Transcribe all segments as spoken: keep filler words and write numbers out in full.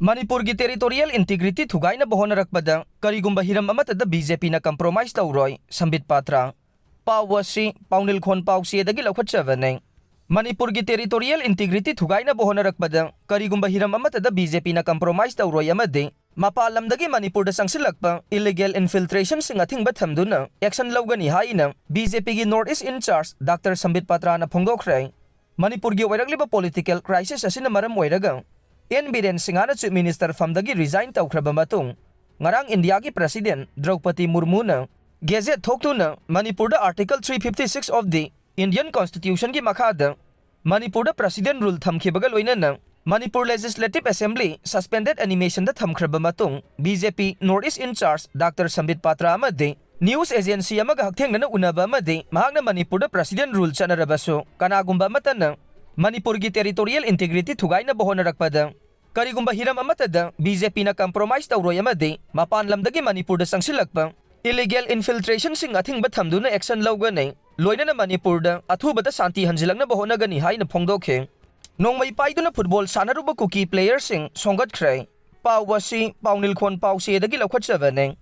ꯃꯅꯤꯄꯨꯔꯒꯤ territorial integrity ꯊꯨꯒꯥꯏꯅꯕ ꯍꯣꯠꯅꯔꯛꯄꯗ ꯀꯔꯤꯒꯨꯝꯕ ꯍꯤꯔꯝ ꯑꯃꯠꯇꯗ BJPꯅ compromise ꯇꯧꯔꯣꯏ, ꯁꯝꯕꯤꯠ ꯄꯥꯇ꯭ꯔ꯫ ꯄꯥꯎ ꯑꯁꯤ ꯄꯥꯎꯅꯤꯜꯈꯣꯟ ꯄꯥꯎꯆꯦꯗꯒꯤ ꯂꯧꯈꯠꯆꯕꯅꯤ꯫ ꯃꯅꯤꯄꯨꯔꯒꯤ territorial integrity ꯊꯨꯒꯥꯏꯅꯕ ꯍꯣꯠꯅꯔꯛꯄꯗ ꯀꯔꯤꯒꯨꯝꯕ ꯍꯤꯔꯝ ꯑꯃꯠꯇꯗ BJPꯅ compromise ꯇꯧꯔꯣꯏ ꯑꯃꯗꯤ ꯃꯄꯥꯟ ꯂꯝꯗꯒꯤ ꯃꯅꯤꯄꯨꯔꯗ ꯆꯪꯁꯤꯜꯂꯛꯄ illegal infiltrationꯁꯤꯡ ꯑꯊꯤꯡꯕ ꯊꯝꯗꯨꯅ action ꯂꯧꯒꯅꯤ ꯍꯥꯏꯅ BJPꯒꯤ North East in charge Doctor ꯁꯝꯕꯤꯠ ꯄꯥꯇ꯭ꯔꯅ ꯐꯣꯡꯗꯣꯛꯈ꯭ꯔꯦ꯫ ꯃꯅꯤꯄꯨꯔꯒꯤ ꯑꯣꯏꯔꯛꯂꯤꯕ political crisis ꯑꯁꯤꯅ ꯃꯔꯝ ꯑꯣꯏꯔꯒ N ꯕꯤꯔꯦꯟ ꯁꯤꯡꯍꯅ Chief Minister ꯐꯝꯗꯒꯤ resign ꯇꯧꯈ꯭ꯔꯕ ꯃꯇꯨꯡ, ꯉꯔꯥꯡ ꯏꯟꯗꯤꯌꯥꯒꯤ President ꯗ꯭ꯔꯧꯄꯗꯤ ꯃꯨꯔꯃꯨꯅ gazette ꯊꯣꯛꯇꯨꯅ ꯃꯅꯤꯄꯨꯔꯗ Article three fifty six of the Indian Constitutionꯒꯤ ꯃꯈꯥꯗ ꯃꯅꯤꯄꯨꯔꯗ President rule ꯊꯝꯈꯤꯕꯒ ꯂꯣꯏꯅꯅ ꯃꯅꯤꯄꯨꯔ Legislative Assembly suspended animationꯗ ꯊꯝꯈ꯭ꯔꯕ ꯃꯇꯨꯡ, BJP North East in charge Doctor ꯁꯝꯕꯤꯠ ꯄꯥꯇ꯭ꯔ ꯑꯃꯗꯤ news agency ꯑꯃꯒ ꯍꯛꯊꯦꯡꯅꯅ ꯎꯅꯕ ꯑꯃꯗꯤ ꯃꯍꯥꯛꯅ ꯃꯅꯤꯄꯨꯔꯗ President rule ꯆꯠꯅꯔꯕꯁꯨ ꯀꯅꯥꯒꯨꯝꯕ ꯑꯃꯠꯇꯅ ꯃꯅꯤꯄꯨꯔꯒꯤ territorial integrity ꯊꯨꯒꯥꯏꯅꯕ ꯍꯣꯠꯅꯔꯛꯄꯗ ꯀꯔꯤꯒꯨꯝꯕ ꯍꯤꯔꯝ ꯑꯃꯠꯇꯗ BJPꯅ compromise ꯇꯧꯔꯣꯏ ꯑꯃꯗꯤ ꯃꯄꯥꯟ ꯂꯝꯗꯒꯤ ꯃꯅꯤꯄꯨꯔꯗ ꯆꯪꯁꯤꯜꯂꯛꯄ illegal infiltrationꯁꯤꯡ ꯑꯊꯤꯡꯕ ꯊꯝꯗꯨꯅ action ꯂꯧꯒꯅꯤ꯫ ꯂꯣꯏꯅꯅ ꯃꯅꯤꯄꯨꯔꯗ ꯑꯊꯨꯕꯗ ꯁꯥꯟꯇꯤ ꯍꯟꯖꯤꯜꯂꯛꯅꯕ ꯍꯣꯠꯅꯒꯅꯤ ꯍꯥꯏꯅ ꯐꯣꯡꯗꯣꯛꯈꯤ꯫ ꯅꯣꯡꯃꯩ ꯄꯥꯏꯗꯨꯅ football ꯁꯥꯟꯅꯔꯨꯕ ꯀꯨꯀꯤ playerꯁꯤꯡ ꯁꯣꯡꯒꯠꯈ꯭ꯔꯦ꯫ ꯄꯥꯎ ꯑꯁꯤ ꯄꯥꯎꯅꯤꯜꯈꯣꯟ ꯄꯥꯎꯆꯦꯗꯒꯤ ꯂꯧꯈꯠꯆꯕꯅꯤ꯫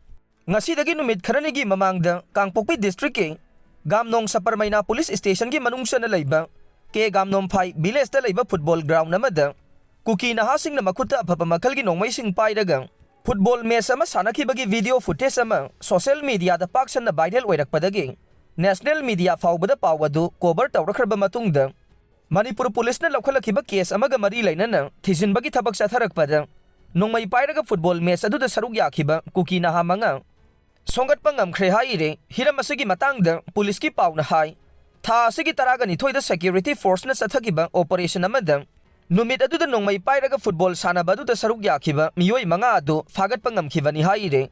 ꯉꯁꯤꯗꯒꯤ ꯅꯨꯃꯤꯠ ꯈꯔꯅꯤꯒꯤ ꯃꯃꯥꯡꯗ ꯀꯥꯡꯄꯣꯛꯄꯤ districtꯀꯤ ꯒꯥꯝꯅꯣꯡ ꯁꯄꯔꯃꯩꯅꯥ police stationꯒꯤ ꯃꯅꯨꯡ ꯆꯟꯅ ꯂꯩꯕ ꯀꯦ ꯒꯥꯝꯅꯣꯝꯐꯥꯏ villageꯇ ꯂꯩꯕ football ground ꯑꯃꯗ ꯀꯨꯀꯤ ꯅꯍꯥꯁꯤꯡꯅ ꯃꯈꯨꯠꯇ ꯑꯐꯕ ꯃꯈꯜꯒꯤ ꯅꯣꯡꯃꯩꯁꯤꯡ ꯄꯥꯏꯔꯒ football match ꯑꯃ ꯁꯥꯟꯅꯈꯤꯕꯒꯤ video footage ꯑꯃ social mediaꯗ ꯄꯥꯛ ꯁꯟꯅ viral ꯑꯣꯏꯔꯛꯄꯗꯒꯤ national media ꯐꯥꯎꯕꯗ ꯄꯥꯎ ꯑꯗꯨ cover ꯇꯧꯔꯛꯈ꯭ꯔꯕ ꯃꯇꯨꯡꯗ, ꯃꯅꯤꯄꯨꯔ policeꯅ ꯂꯧꯈꯠꯂꯛꯈꯤꯕ case ꯑꯃꯒ ꯃꯔꯤ ꯂꯩꯅꯅ ꯊꯤꯖꯤꯟꯕꯒꯤ ꯊꯕꯛ ꯆꯠꯊꯔꯛꯄꯗ, ꯅꯣꯡꯃꯩ ꯄꯥꯏꯔꯒ football match ꯑꯗꯨꯗ ꯁꯔꯨꯛ ꯌꯥꯈꯤꯕ ꯀꯨꯀꯤ ꯅꯍꯥ ꯃꯉꯥ ꯁꯣꯡꯒꯠꯄ ꯉꯝꯈ꯭ꯔꯦ ꯍꯥꯏꯔꯦ꯫ ꯍꯤꯔꯝ ꯑꯁꯤꯒꯤ ꯃꯇꯥꯡꯗ policeꯀꯤ ꯄꯥꯎꯅ ꯍꯥꯏ, ꯊꯥ ꯑꯁꯤꯒꯤ ꯇꯔꯥꯒ ꯅꯤꯊꯣꯏꯗ security forceꯅ ꯆꯠꯊꯈꯤꯕ operation ꯑꯃꯗ ꯅꯨꯃꯤꯠ ꯑꯗꯨꯗ ꯅꯣꯡꯃꯩ ꯄꯥꯏꯔꯒ football ꯁꯥꯟꯅꯕ ꯑꯗꯨꯗ ꯁꯔꯨꯛ ꯌꯥꯈꯤꯕ ꯃꯤꯑꯣꯏ ꯃꯉꯥ ꯑꯗꯨ ꯐꯥꯒꯠꯄ ꯉꯝꯈꯤꯕꯅꯤ ꯍꯥꯏꯔꯦ꯫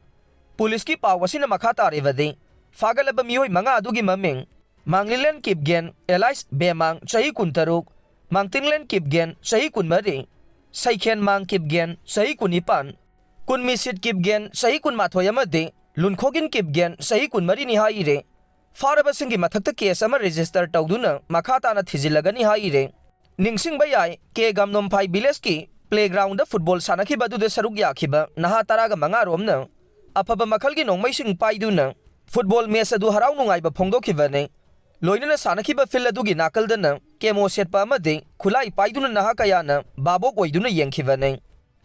Policeꯀꯤ ꯄꯥꯎ ꯑꯁꯤꯅ ꯃꯈꯥ ꯇꯥꯔꯤꯕꯗꯤ, ꯐꯥꯒꯠꯂꯕ ꯃꯤꯑꯣꯏ ꯃꯉꯥ ꯑꯗꯨꯒꯤ ꯃꯃꯤꯡ, ꯃꯥꯡꯂꯤꯂꯦꯟ ꯀꯤꯞꯒꯦꯟ, alias ꯕꯦꯃꯥꯡ, ꯆꯍꯤ ꯀꯨꯟꯇꯔꯨꯛ, ꯃꯥꯡꯇꯤꯡꯂꯦꯟ ꯀꯤꯞꯒꯦꯟ, ꯆꯍꯤ ꯀꯨꯟꯃꯔꯤ, ꯁꯩꯈꯦꯟ ꯃꯥꯡ ꯀꯤꯞꯒꯦꯟ, ꯆꯍꯤ ꯀꯨꯟꯅꯤꯄꯥꯟ, ꯀꯨꯟꯃꯤꯁꯤꯠ ꯀꯤꯞꯒꯦꯟ, ꯆꯍꯤ ꯀꯨꯟꯃꯥꯊꯣꯏ ꯑꯃꯗꯤ ꯂꯨꯟꯈꯣꯒꯤꯟ ꯀꯤꯞꯒꯦꯟ, ꯆꯍꯤ ꯀꯨꯟꯃꯔꯤꯅꯤ ꯍꯥꯏꯔꯦ꯫ ꯐꯥꯔꯕꯁꯤꯡꯒꯤ ꯃꯊꯛꯇ case ꯑꯃ register ꯇꯧꯗꯨꯅ ꯃꯈꯥ ꯇꯥꯅ ꯊꯤꯖꯤꯜꯂꯒꯅꯤ ꯍꯥꯏꯔꯦ꯫ ꯅꯤꯡꯁꯤꯡꯕ ꯌꯥꯏ, ꯀꯦ ꯒꯥꯝꯅꯣꯝꯐꯥꯏ villageꯀꯤ playground ꯐꯨꯠꯕꯣꯜ ꯁꯥꯟꯅꯈꯤꯕ ꯑꯗꯨꯗ ꯁꯔꯨꯛ ꯌꯥꯈꯤꯕ ꯅꯍꯥ ꯇꯔꯥꯒ ꯃꯉꯥ ꯔꯣꯝꯅ ꯑꯐꯕ ꯃꯈꯜꯒꯤ ꯅꯣꯡꯃꯩꯁꯤꯡ ꯄꯥꯏꯗꯨꯅ ꯐꯨꯠꯕꯣꯜ ꯃꯦꯆ ꯑꯗꯨ ꯍꯔꯥꯎ ꯅꯨꯡꯉꯥꯏꯕ ꯐꯣꯡꯗꯣꯛꯈꯤꯕꯅꯤ꯫ ꯂꯣꯏꯅꯅ ꯁꯥꯟꯅꯈꯤꯕ ꯐꯤꯜ ꯑꯗꯨꯒꯤ ꯅꯥꯀꯜꯗꯅ ꯀꯦꯃꯣ ꯁꯦꯠꯄ ꯑꯃꯗꯤ ꯈꯨꯠꯂꯥꯏ ꯄꯥꯏꯗꯨꯅ ꯅꯍꯥ ꯀꯌꯥꯅ ꯚꯥꯕꯣꯛ ꯑꯣꯏꯗꯨꯅ ꯌꯦꯡꯈꯤꯕꯅꯤ꯫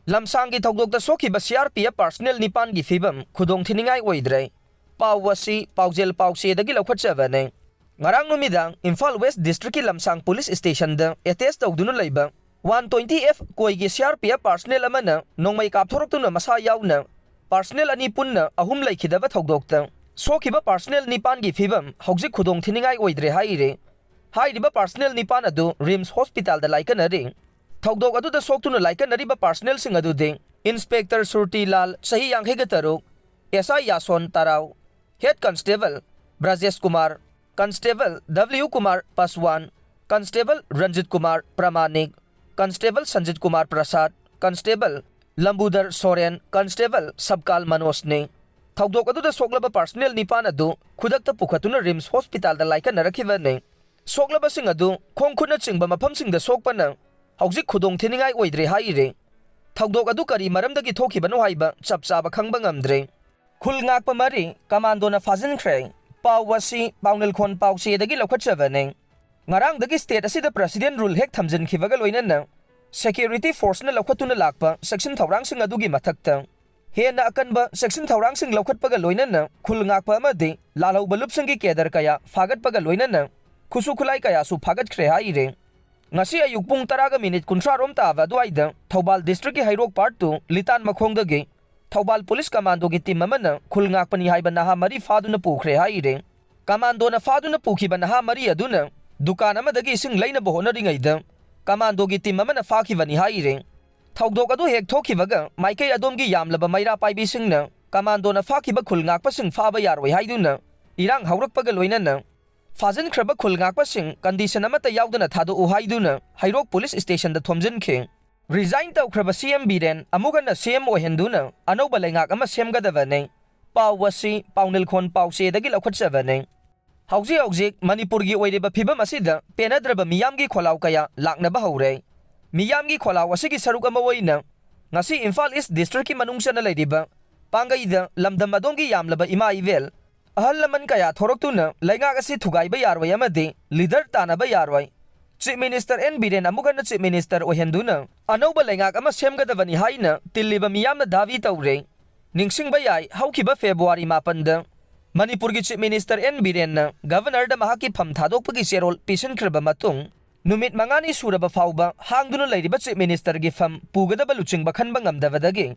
ꯂꯝꯁꯥꯡꯒꯤ ꯊꯧꯗꯣꯛꯇ ꯁꯣꯛꯈꯤꯕ C R P F personnel ꯅꯤꯄꯥꯟꯒꯤ ꯐꯤꯕꯝ ꯈꯨꯗꯣꯡ ꯊꯤꯅꯤꯡꯉꯥꯏ ꯑꯣꯏꯗ꯭ꯔꯦ꯫ ꯄꯥꯎ ꯑꯁꯤ ꯄꯥꯎꯖꯦꯜ ꯄꯥꯎꯆꯦꯗꯒꯤ ꯂꯧꯈꯠꯆꯕꯅꯤ꯫ ꯉꯔꯥꯡ ꯅꯨꯃꯤꯗꯥꯡ ꯏꯝꯐꯥꯜ ꯋꯦꯁ ꯗꯤꯁꯇ꯭ꯔꯤꯛꯀꯤ ꯂꯝꯁꯥꯡ ꯄꯨꯂꯤꯁ ꯁ꯭ꯇꯦꯁꯟꯗ ꯑꯦꯇꯦꯆ ꯇꯧꯗꯨꯅ ꯂꯩꯕ ꯋꯥꯟ ꯇ꯭ꯋꯦꯟꯇꯤ ꯑꯦꯐ ꯀꯣꯏꯒꯤ ꯁꯤ ꯑꯥꯔ ꯄꯤ ꯑꯦꯐ ꯄꯥꯔꯁꯅꯦꯜ ꯑꯃꯅ ꯅꯣꯡꯃꯩ ꯀꯥꯞꯊꯣꯔꯛꯇꯨꯅ ꯃꯁꯥ ꯌꯥꯎꯅ ꯄꯥꯔꯁꯅꯦꯜ ꯑꯅꯤ ꯄꯨꯟꯅ ꯑꯍꯨꯝ ꯂꯩꯈꯤꯗꯕ ꯊꯧꯗꯣꯛꯇ ꯁꯣꯛꯈꯤꯕ ꯄꯥꯔꯁꯅꯦꯜ ꯅꯤꯄꯥꯟꯒꯤ ꯐꯤꯕꯝ ꯍꯧꯖꯤꯛ ꯈꯨꯗꯣꯡ ꯊꯤꯅꯤꯡꯉꯥꯏ ꯑꯣꯏꯗ꯭ꯔꯦ ꯍꯥꯏꯔꯤ꯫ ꯍꯥꯏꯔꯤꯕ ꯄꯥꯔꯁꯅꯦꯜ ꯅꯤꯄꯥꯟ ꯑꯗꯨ ꯔꯤꯝꯁ ꯍꯣꯁꯄꯤꯇꯥꯜꯗ ꯂꯥꯏꯀꯠꯅꯔꯤ꯫ ꯊꯧꯗꯣꯛ ꯑꯗꯨꯗ ꯁꯣꯛꯇꯨꯅ ꯂꯥꯏꯀꯠꯅꯔꯤꯕ ꯄꯥꯔꯁꯅꯦꯜꯁꯤꯡ ꯑꯗꯨꯗꯤ ꯏꯟꯁꯄꯦꯛꯇꯔ ꯁꯨꯔꯇꯤ ꯂꯥꯜ, ꯆꯍꯤ ꯌꯥꯡꯈꯩꯒ ꯇꯔꯨꯛ, S I Yashon Tarao, head constable Brajesh Kumar, constable W Kumar Paswan, constable Ranjit Kumar Pramanik, constable Sanjit Kumar Prasad, constable Lambodar Soren, constable Sabkal ꯃꯅꯣꯖꯅꯤ꯫ ꯊꯧꯗꯣꯛ ꯑꯗꯨꯗ ꯁꯣꯛꯂꯕ ꯄꯥꯔꯁꯅꯦꯜ ꯅꯤꯄꯥꯟ ꯑꯗꯨ ꯈꯨꯗꯛꯇ ꯄꯨꯈꯠꯇꯨꯅ ꯔꯤꯝꯁ ꯍꯣꯁꯄꯤꯇꯥꯜꯗ ꯂꯥꯏꯀꯠꯅꯔꯛꯈꯤꯕꯅꯤ꯫ ꯁꯣꯛꯂꯕꯁꯤꯡ ꯑꯗꯨ ꯈꯣꯡ ꯈꯨꯠꯅꯆꯤꯡꯕ ꯃꯐꯝꯁꯤꯡꯗ ꯁꯣꯛꯄꯅ ꯍꯧꯖꯤꯛ ꯈꯨꯗꯣꯡ ꯊꯤꯅꯤꯡꯉꯥꯏ ꯑꯣꯏꯗ꯭ꯔꯦ ꯍꯥꯏꯔꯤ꯫ ꯊꯧꯗꯣꯛ ꯑꯗꯨ ꯀꯔꯤ ꯃꯔꯝꯗꯒꯤ ꯊꯣꯛꯈꯤꯕꯅꯣ ꯍꯥꯏꯕ ꯆꯞ ꯆꯥꯕ ꯈꯪꯕ ꯉꯝꯗ꯭ꯔꯦ꯫ ꯈꯨꯜ ꯉꯥꯛꯄ ꯃꯔꯤ ꯀꯃꯥꯟꯗꯣꯅ ꯐꯥꯖꯤꯟꯈ꯭ꯔꯦ꯫ ꯄꯥꯎ ꯑꯁꯤ ꯄꯥꯎꯅꯤꯜꯈꯣꯟ ꯄꯥꯎꯆꯦꯗꯒꯤ ꯂꯧꯈꯠꯆꯕꯅꯤ꯫ ꯉꯔꯥꯡꯗꯒꯤ ꯁ꯭ꯇꯦꯠ ꯑꯁꯤꯗ ꯄ꯭ꯔꯦꯁꯤꯗꯦꯟ ꯔꯨꯜ ꯍꯦꯛ ꯊꯝꯖꯤꯟꯈꯤꯕꯒ ꯂꯣꯏꯅꯅ ꯁꯦꯀ꯭ꯌꯨꯔꯤꯇꯤ ꯐꯣꯔꯁꯅ ꯂꯧꯈꯠꯇꯨꯅ ꯂꯥꯛꯄ ꯆꯦꯛꯁꯤꯟ ꯊꯧꯔꯥꯡꯁꯤꯡ ꯑꯗꯨꯒꯤ ꯃꯊꯛꯇ ꯍꯦꯟꯅ ꯑꯀꯟꯕ ꯆꯦꯛꯁꯤꯟ ꯊꯧꯔꯥꯡꯁꯤꯡ ꯂꯧꯈꯠꯄꯒ ꯂꯣꯏꯅꯅ ꯈꯨꯜ ꯉꯥꯛꯄ ꯑꯃꯗꯤ ꯂꯥꯜꯍꯧꯕ ꯂꯨꯞꯁꯤꯡꯒꯤ ꯀꯦꯗꯔ ꯀꯌꯥ ꯐꯥꯒꯠꯄꯒ ꯂꯣꯏꯅꯅ ꯈꯨꯠꯁꯨ ꯈꯨꯠꯂꯥꯏ ꯀꯌꯥꯁꯨ ꯐꯥꯒꯠꯈ꯭ꯔꯦ ꯍꯥꯏꯔꯦ꯫ ꯉꯁꯤ ꯑꯌꯨꯛ ꯄꯨꯡ ꯇꯔꯥꯒ ꯃꯤꯅꯤꯠ ꯀꯨꯟꯊ꯭ꯔꯥ ꯔꯣꯝ ꯇꯥꯕ ꯑꯗꯨꯋꯥꯏꯗ ꯊꯧꯕꯥꯜ ꯗꯤꯁꯇ꯭ꯔꯤꯛꯀꯤ ꯍꯩꯔꯣꯛ ꯄꯥꯔꯠ ꯇꯨ ꯂꯤꯇꯥꯟ ꯃꯈꯣꯡꯗꯒꯤ ꯊꯧꯕꯥꯜ ꯄꯨꯂꯤꯁ ꯀꯃꯥꯟꯗꯣꯒꯤ ꯇꯤꯝ ꯑꯃꯅ ꯈꯨꯜ ꯉꯥꯛꯄꯅꯤ ꯍꯥꯏꯕ ꯅꯍꯥ ꯃꯔꯤ ꯐꯥꯗꯨꯅ ꯄꯨꯈ꯭ꯔꯦ ꯍꯥꯏꯔꯦ꯫ ꯀꯃꯥꯟꯗꯣꯅ ꯐꯥꯗꯨꯅ ꯄꯨꯈꯤꯕ ꯅꯍꯥ ꯃꯔꯤ ꯑꯗꯨꯅ ꯗꯨꯀꯥꯟ ꯑꯃꯗꯒꯤ ꯏꯁꯤꯡ ꯂꯩꯅꯕ ꯍꯣꯠꯅꯔꯤꯉꯩꯗ ꯀꯃꯥꯟꯗꯣꯒꯤ ꯇꯤꯝ ꯑꯃꯅ ꯐꯥꯈꯤꯕꯅꯤ ꯍꯥꯏꯔꯦ꯫ ꯊꯧꯗꯣꯛ ꯑꯗꯨ ꯍꯦꯛ ꯊꯣꯛꯈꯤꯕꯒ ꯃꯥꯏꯀꯩ ꯑꯗꯣꯝꯒꯤ ꯌꯥꯝꯂꯕ ꯃꯩꯔꯥ ꯄꯥꯏꯕꯤꯁꯤꯡꯅ ꯀꯃꯥꯟꯗꯣꯅ ꯐꯥꯈꯤꯕ ꯈꯨꯜ ꯉꯥꯛꯄꯁꯤꯡ ꯐꯥꯕ ꯌꯥꯔꯣꯏ ꯍꯥꯏꯗꯨꯅ ꯏꯔꯥꯡ ꯍꯧꯔꯛꯄꯒ ꯂꯣꯏꯅꯅ ꯐꯥꯖꯤꯟꯈ꯭ꯔꯕ ꯈꯨꯜ ꯉꯥꯛꯄꯁꯤꯡ ꯀꯟꯗꯤꯁꯟ ꯑꯃꯠꯇ ꯌꯥꯎꯗꯅ ꯊꯥꯗꯣꯛꯎ ꯍꯥꯏꯗꯨꯅ ꯍꯩꯔꯣꯛ ꯄꯨꯂꯤꯁ ꯁ꯭ꯇꯦꯁꯟꯗ ꯊꯣꯝꯖꯤꯟꯈꯤ꯫ ꯔꯤꯖꯥꯏꯟ ꯇꯧꯈ꯭ꯔꯕ ꯁꯤ ꯑꯦꯝ ꯕꯤꯔꯦꯟ ꯑꯃꯨꯛ ꯍꯟꯅ ꯁꯤ ꯑꯦꯝ ꯑꯣꯏꯍꯟꯗꯨꯅ ꯑꯅꯧꯕ ꯂꯩꯉꯥꯛ ꯑꯃ ꯁꯦꯝꯒꯗꯕꯅꯤ꯫ ꯄꯥꯎ ꯑꯁꯤ ꯄꯥꯎꯅꯤꯜꯈꯣꯟ ꯄꯥꯎꯆꯦꯗꯒꯤ ꯂꯧꯈꯠꯆꯕꯅꯤ꯫ ꯍꯧꯖꯤꯛ ꯍꯧꯖꯤꯛ ꯃꯅꯤꯄꯨꯔꯒꯤ ꯑꯣꯏꯔꯤꯕ ꯐꯤꯕꯝ ꯑꯁꯤꯗ ꯄꯦꯟꯅꯗ꯭ꯔꯕ ꯃꯤꯌꯥꯝꯒꯤ ꯈꯣꯜꯂꯥꯎ ꯀꯌꯥ ꯂꯥꯛꯅꯕ ꯍꯧꯔꯦ꯫ ꯃꯤꯌꯥꯝꯒꯤ ꯈꯣꯜꯂꯥꯎ ꯑꯁꯤꯒꯤ ꯁꯔꯨꯛ ꯑꯃ ꯑꯣꯏꯅ ꯉꯁꯤ ꯏꯝꯐꯥꯜ ꯏꯁ ꯗꯤꯁꯇ꯭ꯔꯤꯛꯀꯤ ꯃꯅꯨꯡ ꯆꯟꯅ ꯂꯩꯔꯤꯕ ꯄꯥꯡꯒꯩꯗ ꯂꯝꯗꯝ ꯑꯗꯣꯝꯒꯤ ꯌꯥꯝꯂꯕ ꯏꯃꯥ ꯏꯕꯦꯜ, ꯑꯍꯜ ꯂꯃꯟ ꯀꯌꯥ ꯊꯣꯔꯛꯇꯨꯅ ꯂꯩꯉꯥꯛ ꯑꯁꯤ ꯊꯨꯒꯥꯏꯕ ꯌꯥꯔꯣꯏ ꯑꯃꯗꯤ ꯂꯤꯗꯔ ꯇꯥꯟꯅꯕ ꯌꯥꯔꯣꯏ꯫ ꯆꯤꯐ ꯃꯤꯅꯤꯁꯇꯔ ꯑꯦꯟ ꯕꯤꯔꯦꯟ ꯑꯃꯨꯛ ꯍꯟꯅ ꯆꯤꯐ ꯃꯤꯅꯤꯁꯇꯔ ꯑꯣꯏꯍꯟꯗꯨꯅ ꯑꯅꯧꯕ ꯂꯩꯉꯥꯛ ꯑꯃ ꯁꯦꯝꯒꯗꯕꯅꯤ ꯍꯥꯏꯅ ꯇꯤꯜꯂꯤꯕ ꯃꯤꯌꯥꯝꯅ ꯗꯥꯕꯤ ꯇꯧꯔꯦ꯫ ꯅꯤꯡꯁꯤꯡꯕ ꯌꯥꯏ, ꯍꯧꯈꯤꯕ ꯐꯦꯕ꯭ꯔꯨꯋꯥꯔꯤ ꯃꯥꯄꯟꯗ ꯃꯅꯤꯄꯨꯔꯒꯤ ꯆꯤꯐ ꯃꯤꯅꯤꯁꯇꯔ ꯑꯦꯟ ꯕꯤꯔꯦꯟꯅ ꯒꯚꯔꯅꯔꯗ ꯃꯍꯥꯛꯀꯤ ꯐꯝ ꯊꯥꯗꯣꯛꯄꯒꯤ ꯆꯦꯔꯣꯜ ꯄꯤꯁꯤꯟꯈ꯭ꯔꯕ ꯃꯇꯨꯡ, ꯅꯨꯃꯤꯠ ꯃꯉꯥꯅꯤ ꯁꯨꯔꯕ ꯐꯥꯎꯕ ꯍꯥꯡꯗꯨꯅ ꯂꯩꯔꯤꯕ ꯆꯤꯐ ꯃꯤꯅꯤꯁꯇꯔꯒꯤ ꯐꯝ ꯄꯨꯒꯗꯕ ꯂꯨꯆꯤꯡꯕ ꯈꯟꯕ ꯉꯝꯗꯕꯗꯒꯤ,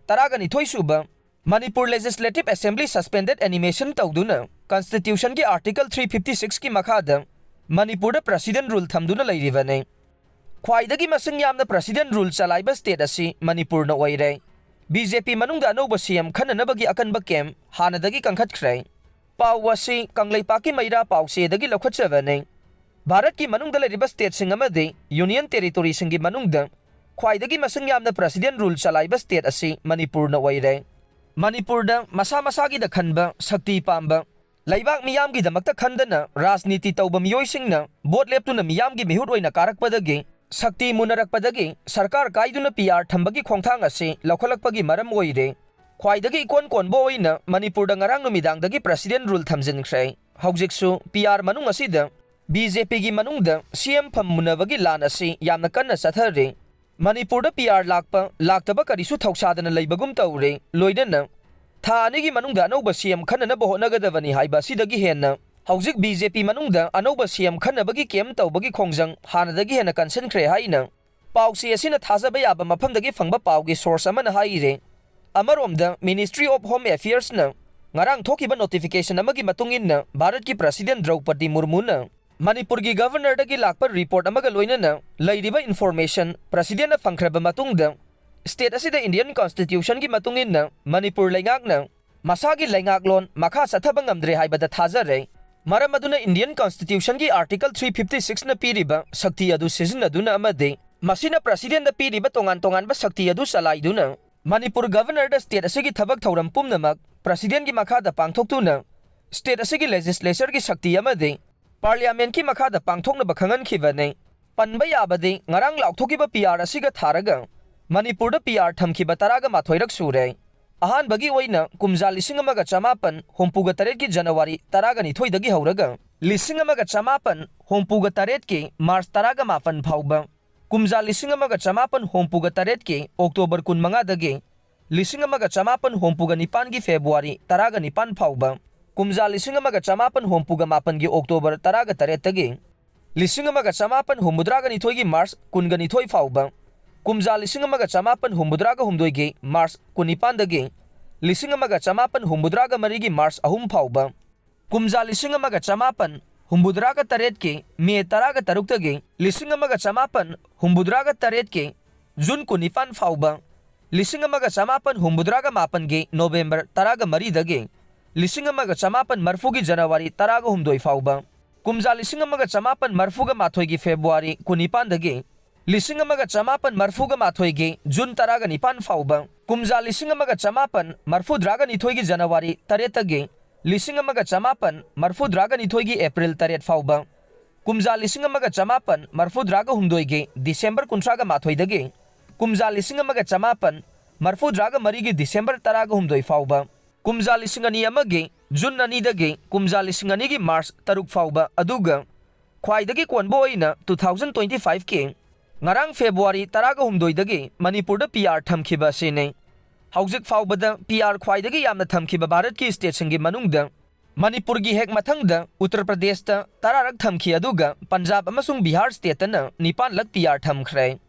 ꯇꯔꯥꯒ ꯅꯤꯊꯣꯏ ꯁꯨꯕ ꯃꯅꯤꯄꯨꯔ ꯂꯦꯖꯤꯁꯂꯦꯇꯤꯚ ꯑꯦꯁꯦꯝꯕ꯭ꯂꯤ ꯁꯁꯄꯦꯟꯗꯦꯗ ꯑꯦꯅꯤꯃꯦꯁꯟ ꯇꯧꯗꯨꯅ ꯀꯟꯁꯇꯤꯇ꯭ꯌꯨꯁꯟꯒꯤ ꯑꯥꯔꯇꯤꯀꯜ ꯊ꯭ꯔꯤ ꯐꯤꯐꯇꯤ ꯁꯤꯛꯁꯀꯤ ꯃꯈꯥꯗ ꯃꯅꯤꯄꯨꯔꯗ ꯄ꯭ꯔꯁꯤꯗꯦꯟ ꯔꯨꯜ ꯊꯝꯗꯨꯅ ꯂꯩꯔꯤꯕꯅꯤ꯫ ꯈ꯭ꯋꯥꯏꯗꯒꯤ ꯃꯁꯤꯡ ꯌꯥꯝꯅ ꯄ꯭ꯔꯁꯤꯗꯦꯟ ꯔꯨꯜ ꯆꯂꯥꯏꯕ ꯁ꯭ꯇꯦꯠ ꯑꯁꯤ ꯃꯅꯤꯄꯨꯔꯅ ꯑꯣꯏꯔꯦ꯫ ꯕꯤ ꯖꯦ ꯄꯤ ꯃꯅꯨꯡꯗ ꯑꯅꯧꯕ ꯁꯤ ꯑꯦꯝ ꯈꯟꯅꯅꯕꯒꯤ ꯑꯀꯟꯕ ꯀꯦꯝ ꯍꯥꯟꯅꯗꯒꯤ ꯀꯟꯈꯠꯈ꯭ꯔꯦ꯫ ꯄꯥꯎ ꯑꯁꯤ ꯀꯪꯂꯩꯄꯥꯛꯀꯤ ꯃꯩꯔꯥ ꯄꯥꯎꯆꯦꯗꯒꯤ ꯂꯧꯈꯠꯆꯕꯅꯤ꯫ ꯚꯥꯔꯠꯀꯤ ꯃꯅꯨꯡꯗ ꯂꯩꯔꯤꯕ ꯁ꯭ꯇꯦꯠꯁꯤꯡ ꯑꯃꯗꯤ ꯌꯨꯅꯤꯌꯟ ꯇꯦꯔꯤꯇꯣꯔꯤꯁꯤꯡꯒꯤ ꯃꯅꯨꯡꯗ ꯈ꯭ꯋꯥꯏꯗꯒꯤ ꯃꯁꯤꯡ ꯌꯥꯝꯅ ꯄ꯭ꯔꯁꯤꯗꯦꯟ ꯔꯨꯜ ꯆꯂꯥꯏꯕ ꯁ꯭ꯇꯦꯠ ꯑꯁꯤ ꯃꯅꯤꯄꯨꯔꯅ ꯑꯣꯏꯔꯦ꯫ ꯃꯅꯤꯄꯨꯔꯗ ꯃꯁꯥ ꯃꯁꯥꯒꯤꯗ ꯈꯟꯕ, ꯁꯛꯇꯤ ꯄꯥꯝꯕ, ꯂꯩꯕꯥꯛ ꯃꯤꯌꯥꯝꯒꯤꯗꯃꯛꯇ ꯈꯟꯗꯅ ꯔꯥꯖꯅꯤꯇꯤ ꯇꯧꯕ ꯃꯤꯑꯣꯏꯁꯤꯡꯅ ꯚꯣꯠ ꯂꯦꯞꯇꯨꯅ ꯃꯤꯌꯥꯝꯒꯤ ꯃꯤꯍꯨꯠ ꯑꯣꯏꯅ ꯀꯥꯔꯛꯄꯗꯒꯤ, ꯁꯛꯇꯤ ꯃꯨꯟꯅꯔꯛꯄꯗꯒꯤ ꯁꯔꯀꯥꯔ ꯀꯥꯏꯗꯨꯅ ꯄꯤ ꯑꯥꯔ ꯊꯝꯕꯒꯤ ꯈꯣꯡꯊꯥꯡ ꯑꯁꯤ ꯂꯧꯈꯠꯂꯛꯄꯒꯤ ꯃꯔꯝ ꯑꯣꯏꯔꯦ꯫ ꯈ꯭ꯋꯥꯏꯗꯒꯤ ꯏꯀꯣꯟ ꯀꯣꯟꯕ ꯑꯣꯏꯅ ꯃꯅꯤꯄꯨꯔꯗ ꯉꯔꯥꯡ ꯅꯨꯃꯤꯗꯥꯡꯗꯒꯤ ꯄ꯭ꯔꯁꯤꯗꯦꯟ ꯔꯨꯜ ꯊꯝꯖꯤꯟꯈ꯭ꯔꯦ꯫ ꯍꯧꯖꯤꯛꯁꯨ ꯄꯤ ꯑꯥꯔ ꯃꯅꯨꯡ ꯑꯁꯤꯗ ꯕꯤ ꯖꯦ ꯄꯤꯒꯤ ꯃꯅꯨꯡꯗ ꯁꯤ ꯑꯦꯝ ꯐꯝ ꯃꯨꯟꯅꯕꯒꯤ ꯂꯥꯟ ꯑꯁꯤ ꯌꯥꯝꯅ ꯀꯟꯅ ꯆꯠꯊꯔꯤ꯫ ꯃꯅꯤꯄꯨꯔꯗ ꯄꯤ ꯑꯥꯔ ꯂꯥꯛꯄ, ꯂꯥꯛꯇꯕ ꯀꯔꯤꯁꯨ ꯊꯧꯁꯥꯗꯅ ꯂꯩꯕꯒꯨꯝ ꯇꯧꯔꯦ꯫ ꯂꯣꯏꯅꯅ ꯊꯥ ꯑꯅꯤꯒꯤ ꯃꯅꯨꯡꯗ ꯑꯅꯧꯕ ꯁꯤ ꯑꯦꯝ ꯈꯟꯅꯅꯕ ꯍꯣꯠꯅꯒꯗꯕꯅꯤ ꯍꯥꯏꯕ ꯑꯁꯤꯗꯒꯤ ꯍꯦꯟꯅ ꯍꯧꯖꯤꯛ ꯕꯤ ꯖꯦ ꯄꯤ ꯃꯅꯨꯡꯗ ꯑꯅꯧꯕ ꯁꯤ ꯑꯦꯝ ꯈꯟꯅꯕꯒꯤ ꯀꯦꯝ ꯇꯧꯕꯒꯤ ꯈꯣꯡꯖꯪ ꯍꯥꯟꯅꯗꯒꯤ ꯍꯦꯟꯅ ꯀꯟꯁꯤꯟꯈ꯭ꯔꯦ ꯍꯥꯏꯅ ꯄꯥꯎꯆꯦ ꯑꯁꯤꯅ ꯊꯥꯖꯕ ꯌꯥꯕ ꯃꯐꯝꯗꯒꯤ ꯐꯪꯕ ꯄꯥꯎꯒꯤ ꯁꯣꯔꯁ ꯑꯃꯅ ꯍꯥꯏꯔꯦ꯫ ꯑꯃꯔꯣꯝꯗ, Ministry of Home Affairs ꯅ ꯉꯔꯥꯡ ꯊꯣꯛꯈꯤꯕ ꯅꯣꯇꯤꯐꯤꯀꯦꯁꯟ ꯑꯃꯒꯤ ꯃꯇꯨꯡ ꯏꯟꯅ ꯚꯥꯔꯠꯀꯤ ꯄ꯭ꯔꯁꯤꯗꯦꯟ ꯗ꯭ꯔꯧꯄꯗꯤ ꯃꯨꯔꯃꯨꯅ ꯃꯅꯤꯄꯨꯔꯒꯤ ꯒꯚꯔꯅꯔꯗꯒꯤ ꯂꯥꯛꯄ ꯔꯤꯄꯣꯔꯠ ꯑꯃꯒ ꯂꯣꯏꯅꯅ ꯂꯩꯔꯤꯕ ꯏꯟꯐꯣꯔꯃꯦꯁꯟ ꯄ꯭ꯔꯁꯤꯗꯦꯟꯅ ꯐꯪꯈ꯭ꯔꯕ ꯃꯇꯨꯡꯗ, ꯁ꯭ꯇꯦꯠ ꯑꯁꯤꯗ ꯏꯟꯗꯤꯌꯟ ꯀꯟꯁꯇꯤꯇ꯭ꯌꯨꯁꯟꯒꯤ ꯃꯇꯨꯡ ꯏꯟꯅ ꯃꯅꯤꯄꯨꯔ ꯂꯩꯉꯥꯛꯅ ꯃꯁꯥꯒꯤ ꯂꯩꯉꯥꯛꯂꯣꯟ ꯃꯈꯥ ꯆꯠꯊꯕ ꯉꯝꯗ꯭ꯔꯦ ꯍꯥꯏꯕꯗ ꯊꯥꯖꯔꯦ꯫ ꯃꯔꯝ ꯑꯗꯨꯅ ꯏꯟꯗꯤꯌꯟ ꯀꯟꯁꯇꯤꯇ꯭ꯌꯨꯁꯟꯒꯤ ꯑꯥꯔꯇꯤꯀꯜ ꯊ꯭ꯔꯤ ꯐꯤꯐꯇꯤ ꯁꯤꯛꯁꯅ ꯄꯤꯔꯤꯕ ꯁꯛꯇꯤ ꯑꯗꯨ ꯁꯤꯖꯤꯟꯅꯗꯨꯅ ꯑꯃꯗꯤ ꯃꯁꯤꯅ ꯄ꯭ꯔꯁꯤꯗꯦꯟꯗ ꯄꯤꯔꯤꯕ ꯇꯣꯉꯥꯟ ꯇꯣꯉꯥꯟꯕ ꯁꯛꯇꯤ ꯑꯗꯨ ꯆꯂꯥꯏꯗꯨꯅ ꯃꯅꯤꯄꯨꯔ ꯒꯚꯔꯅꯔꯗ ꯁ꯭ꯇꯦꯠ ꯑꯁꯤꯒꯤ ꯊꯕꯛ ꯊꯧꯔꯝ ꯄꯨꯝꯅꯃꯛ ꯄ꯭ꯔꯁꯤꯗꯦꯟꯒꯤ ꯃꯈꯥꯗ ꯄꯥꯡꯊꯣꯛꯇꯨꯅ ꯁ꯭ꯇꯦꯠ ꯑꯁꯤꯒꯤ ꯂꯦꯖꯤꯁꯂꯦꯆꯔꯒꯤ ꯁꯛꯇꯤ ꯑꯃꯗꯤ ꯄꯥꯔꯂꯤꯌꯥꯃꯦꯟꯠꯀꯤ ꯃꯈꯥꯗ ꯄꯥꯡꯊꯣꯛꯅꯕ ꯈꯪꯍꯟꯈꯤꯕꯅꯤ꯫ ꯄꯟꯕ ꯌꯥꯕꯗꯤ ꯉꯔꯥꯡ ꯂꯥꯎꯊꯣꯛꯈꯤꯕ ꯄꯤ ꯑꯥꯔ ꯑꯁꯤꯒ ꯊꯥꯔꯒ ꯃꯅꯤꯄꯨꯔꯗ ꯄꯤ ꯑꯥꯔ ꯊꯝꯈꯤꯕ ꯇꯔꯥꯒ ꯃꯥꯊꯣꯏꯔꯛ ꯁꯨꯔꯦ꯫ ꯑꯍꯥꯟꯕꯒꯤ ꯑꯣꯏꯅ ꯀꯨꯝꯖꯥ ꯂꯤꯁꯤꯡ ꯑꯃꯒ ꯆꯃꯥꯄꯟ ꯍꯨꯝꯐꯨꯒ ꯇꯔꯦꯠꯀꯤ ꯖꯅꯋꯥꯔꯤ ꯇꯔꯥꯒ ꯅꯤꯊꯣꯏꯗꯒꯤ ꯍꯧꯔꯒ ꯂꯤꯁꯤꯡ ꯑꯃꯒ ꯆꯃꯥꯄꯟ ꯍꯨꯝꯐꯨꯒ ꯇꯔꯦꯠꯀꯤ ꯃꯥꯔꯆ ꯇꯔꯥꯒ ꯃꯥꯄꯟ ꯐꯥꯎꯕ, ꯀꯨꯝꯖꯥ ꯂꯤꯁꯤꯡ ꯑꯃꯒ ꯆꯃꯥꯄꯟ ꯍꯨꯝꯐꯨꯒ ꯇꯔꯦꯠꯀꯤ ꯑꯣꯛꯇꯣꯕꯔ ꯀꯨꯟꯃꯉꯥꯗꯒꯤ ꯂꯤꯁꯤꯡ ꯑꯃꯒ ꯆꯃꯥꯄꯟ ꯍꯨꯝꯐꯨꯒ ꯅꯤꯄꯥꯟꯒꯤ ꯐꯦꯕ꯭ꯔꯨꯋꯥꯔꯤ ꯇꯔꯥꯒ ꯅꯤꯄꯥꯟ ꯐꯥꯎꯕ, ꯀꯨꯝꯖꯥ ꯂꯤꯁꯤꯡ ꯑꯃꯒ ꯆꯃꯥꯄꯟ ꯍꯨꯝꯐꯨꯒ ꯃꯥꯄꯟꯒꯤ ꯑꯣꯛꯇꯣꯕꯔ ꯇꯔꯥꯒ ꯇꯔꯦꯠꯇꯒꯤ ꯂꯤꯁꯤꯡ ꯑꯃꯒ ꯆꯃꯥꯄꯟ ꯍꯨꯝꯐꯨꯇꯔꯥꯒ ꯅꯤꯊꯣꯏꯒꯤ ꯃꯥꯔꯆ ꯀꯨꯟꯒ ꯅꯤꯊꯣꯏ ꯐꯥꯎꯕ, ꯀꯨꯝꯖꯥ ꯂꯤꯁꯤꯡ ꯑꯃꯒ ꯆꯃꯥꯄꯟ ꯍꯨꯝꯐꯨꯇꯔꯥꯒ ꯍꯨꯝꯗꯣꯏꯒꯤ ꯃꯥꯔꯆ ꯀꯨꯟꯅꯤꯄꯥꯟꯗꯒꯤ ꯂꯤꯁꯤꯡ ꯑꯃꯒ ꯆꯃꯥꯄꯟ ꯍꯨꯝꯐꯨꯇꯔꯥꯒ ꯃꯔꯤꯒꯤ ꯃꯥꯔꯆ ꯑꯍꯨꯝ ꯐꯥꯎꯕ, ꯀꯨꯝꯖꯥ ꯂꯤꯁꯤꯡ ꯑꯃꯒ ꯆꯃꯥꯄꯟ ꯍꯨꯝꯐꯨꯇꯔꯥꯒ ꯇꯔꯦꯠꯀꯤ ꯃꯦ ꯇꯔꯥꯒ ꯇꯔꯨꯛꯇꯒꯤ ꯂꯤꯁꯤꯡ ꯑꯃꯒ ꯆꯃꯥꯄꯟ ꯍꯨꯝꯐꯨꯇꯔꯥꯒ ꯇꯔꯦꯠꯀꯤ ꯖꯨꯟ ꯀꯨꯟꯅꯤꯄꯥꯟ ꯐꯥꯎꯕ, ꯂꯤꯁꯤꯡ ꯑꯃꯒ ꯆꯃꯥꯄꯟ ꯍꯨꯝꯐꯨꯇꯔꯥꯒ ꯃꯥꯄꯟꯒꯤ ꯅꯣꯕꯦꯝꯕꯔ ꯇꯔꯥꯒ ꯃꯔꯤꯗꯒꯤ ꯂꯤꯁꯤꯡ ꯑꯃꯒ ꯆꯃꯥꯄꯟ ꯃꯔꯤꯐꯨꯒꯤ ꯖꯅꯋꯥꯔꯤ ꯇꯔꯥꯒ ꯍꯨꯝꯗꯣꯏ ꯐꯥꯎꯕ, ꯀꯨꯝꯖꯥ ꯂꯤꯁꯤꯡ ꯑꯃꯒ ꯆꯃꯥꯄꯟ ꯃꯔꯤꯐꯨꯒ ꯃꯥꯊꯣꯏꯒꯤ ꯐꯦꯕ꯭ꯔꯨꯋꯥꯔꯤ ꯀꯨꯟꯅꯤꯄꯥꯟꯗꯒꯤ ꯂꯤꯁꯤꯡ ꯑꯃꯒ ꯆꯃꯥꯄꯟ ꯃꯔꯤꯐꯨꯒ ꯃꯥꯊꯣꯏꯒꯤ ꯖꯨꯟ ꯇꯔꯥꯒ ꯅꯤꯄꯥꯟ ꯐꯥꯎꯕ, ꯀꯨꯝꯖꯥ ꯂꯤꯁꯤꯡ ꯑꯃꯒ ꯆꯃꯥꯄꯟ ꯃꯔꯤꯐꯨꯇꯔꯥꯒ ꯅꯤꯊꯣꯏꯒꯤ ꯖꯅꯋꯥꯔꯤ ꯇꯔꯦꯠꯇꯒꯤ ꯂꯤꯁꯤꯡ ꯑꯃꯒ ꯆꯃꯥꯄꯟ ꯃꯔꯤꯐꯨꯇꯔꯥꯒ ꯅꯤꯊꯣꯏꯒꯤ ꯑꯦꯄ꯭ꯔꯤꯜ ꯇꯔꯦꯠ ꯐꯥꯎꯕ, ꯀꯨꯝꯖꯥ ꯂꯤꯁꯤꯡ ꯑꯃꯒ ꯆꯃꯥꯄꯟ ꯃꯔꯤꯐꯨꯇꯔꯥꯒ ꯍꯨꯝꯗꯣꯏꯒꯤ ꯗꯤꯁꯦꯝꯕꯔ ꯀꯨꯟꯊ꯭ꯔꯥꯒ ꯃꯥꯊꯣꯏꯗꯒꯤ ꯀꯨꯝꯖꯥ ꯂꯤꯁꯤꯡ ꯑꯃꯒ ꯆꯃꯥꯄꯟ ꯃꯔꯤꯐꯨꯇꯔꯥꯒ ꯃꯔꯤꯒꯤ ꯗꯤꯁꯦꯝꯕꯔ ꯇꯔꯥꯒ ꯍꯨꯝꯗꯣꯏ ꯐꯥꯎꯕ, ꯀꯨꯝꯖꯥ ꯂꯤꯁꯤꯡ ꯑꯅꯤ ꯑꯃꯒꯤ ꯖꯨꯟ ꯑꯅꯤꯗꯒꯤ ꯀꯨꯝꯖꯥ ꯂꯤꯁꯤꯡ ꯑꯅꯤꯒꯤ ꯃꯥꯔꯆ ꯇꯔꯨꯛ ꯐꯥꯎꯕ, ꯑꯗꯨꯒ ꯈ꯭ꯋꯥꯏꯗꯒꯤ ꯀꯣꯟꯕ ꯑꯣꯏꯅ two thousand twenty fiveꯀꯤ ꯉꯔꯥꯡ ꯐꯦꯕ꯭ꯔꯨꯋꯥꯔꯤ ꯇꯔꯥꯒ ꯍꯨꯝꯗꯣꯏꯗꯒꯤ ꯃꯅꯤꯄꯨꯔꯗ ꯄꯤ ꯑꯥꯔ ꯊꯝꯈꯤꯕ ꯑꯁꯤꯅꯤ꯫ ꯍꯧꯖꯤꯛ ꯐꯥꯎꯕꯗ ꯄꯤ ꯑꯥꯔ ꯈ꯭ꯋꯥꯏꯗꯒꯤ ꯌꯥꯝꯅ ꯊꯝꯈꯤꯕ ꯚꯥꯔꯠꯀꯤ ꯁ꯭ꯇꯦꯠꯁꯤꯡꯒꯤ ꯃꯅꯨꯡꯗ ꯃꯅꯤꯄꯨꯔꯒꯤ ꯍꯦꯛ ꯃꯊꯪꯗ ꯎꯠꯇꯔ ꯄ꯭ꯔꯗꯦꯁꯇ ꯇꯔꯥꯔꯛ ꯊꯝꯈꯤ, ꯑꯗꯨꯒ ꯄꯟꯖꯥꯕ ꯑꯃꯁꯨꯡ ꯕꯤꯍꯥꯔ ꯁ꯭ꯇꯦꯠꯇꯅ ꯅꯤꯄꯥꯟꯂꯛ ꯄꯤ ꯑꯥꯔ ꯊꯝꯈ꯭ꯔꯦ꯫